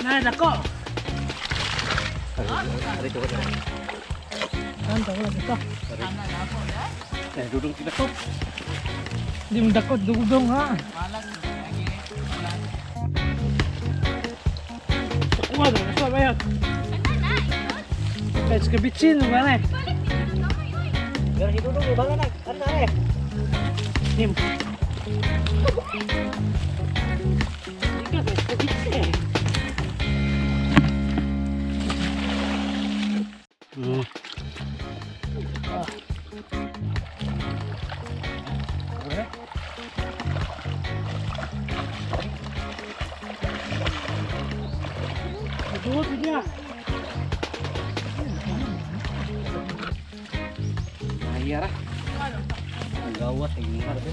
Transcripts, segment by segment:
Na dako. Kan wala dito. Eh, dudong kita ko. Di mo dako dugdong ha. Kuha na sa bayat. Kahit sa kabitsin, wala eh. Biar si dudong bala na. Ano na eh. Nim. Ikaw, kahit sa kabitsin eh. Duot niya. Mahira. Ang gawas ay mga rabe.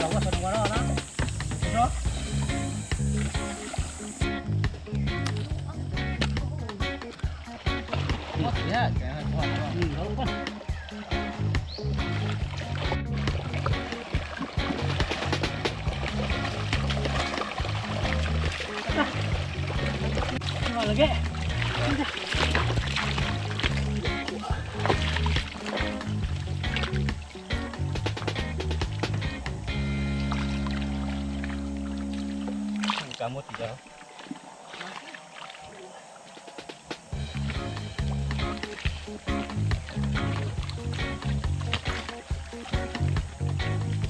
Gawas ano wala na. Ano? Ya, kaya Lagi. Kamot daw.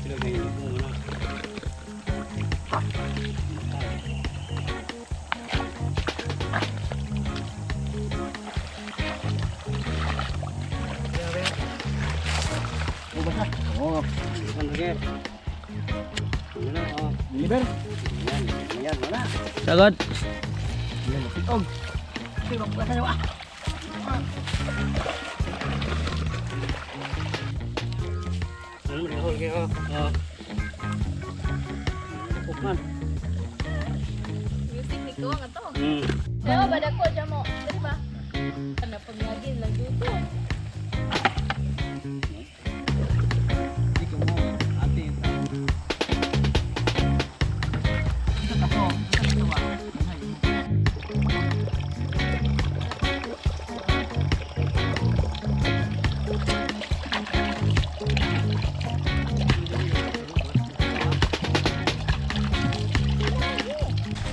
Sila ganyan po muna. Oh, basta. Oh, ano lagi? Ano na, oh. Deliver. Yan, yan, wala. Sagad. Yan, mapiog. Sige, magpasa niyo ah. Ano mo hol kayo? Oh. Pukman. Music ni ko nga to. Diba ba dako siya mo? Dali ba? Ano pag lagi lang dito. Di ko mo ate.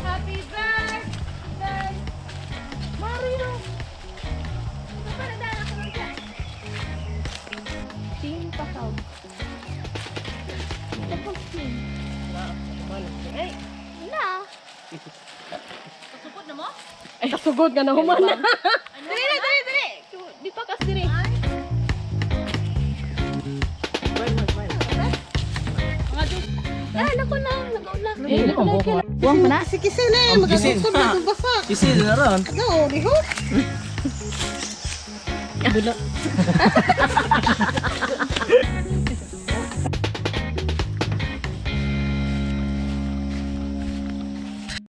Happy birthday, Mario. Ito pa na ako lang siya. Team Pakaw. Tapos team. Ay, na. Kasugod na mo? Ay, kasugod nga na human. Dali na, dali, dali. Di pa kas diri. Ah, nako na, nagaula. Eh, Buwang pa na. Si Kisin eh, magkasuksob na itong basa. Kisil na ron. Ano, liho? Bula.